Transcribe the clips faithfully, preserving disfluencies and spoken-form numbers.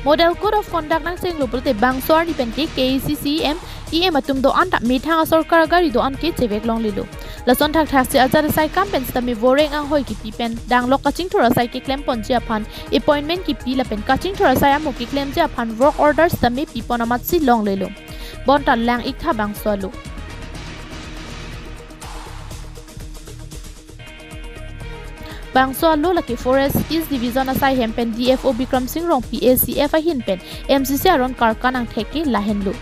Model Code of Conduct nangchenglo pulote bangso arni pen ke K A A C C EM, EM atum do-an ta methang asorkar gari do-an ke chevek longlelo. Lason thakthaksi ajat asai kam pen sitame voreng anghoi kipi pen danglok kachingthur asai keklemponji aphan appointment kipi lapen kachingthur asai amo keklemji aphan work order sitame pipon amatsi longlelo. Bonta lang-iktha bangso alo. Bangso alo lake Forest East Division asai hem pen D F O Bikram Sing Rongpi A C F ahin pen M C C aron karkan angthek ke lahenlo.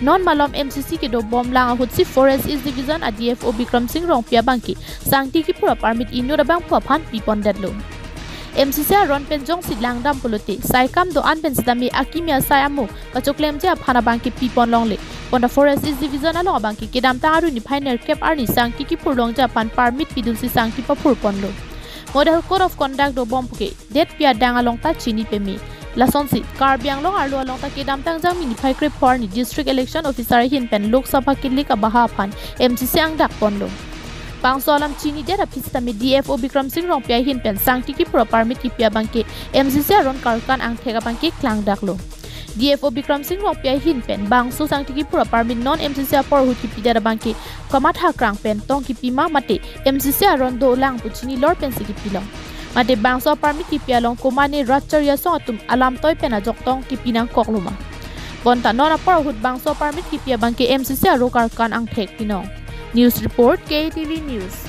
Non malom M C C kedobom lang ahutsi Forest East Division a D F O Bikram Sing Rongpi abangke sangti kiphur a-permit inut abangphu aphan pipondetlo. M C C aron pen jongsi langdam pulote sai kam do-an pen sitame akimi asai amo kachoklemji aphan abangke pipon longle. Bonta Forest East Division along abangke kedamtang arni niphai nerkep arni sangti kiphur longji aphan permit pidunsi sangti paphurponlo. Model Code of Conduct dobom puke detpi adang along ta chini peme. Lasonsi Karbi Anglong arlo along ta kedamtang Jangmi niphai krepho arni District Election Officer ahin pen Lok Sabha kelik abaha aphan M C C angdakponlo. Bangso alam chinidet aphi sitame D F O Bikram Sing Rongpi ahin pen sangti kiphur a-permit kipi abangke M C C aron karkan angthek abangke klangdaklo. D F O Bikram Sing Rongpi ahin pen bangso sangti kiphur a-permit non M C C apor ahut kipidet abangke kamatha krang pen tong kipi ma mate M C C aron dolang pu chinilor pensi kipilong. Mate bangso a-permit kipi along komane rat chari asong atum alamtoi pen ajok tong kipi nangkoklo ma. Bonta non apor ahut bangso a-permit kipi abangke M C C aro karkan angthek pinong. News report, K T V News.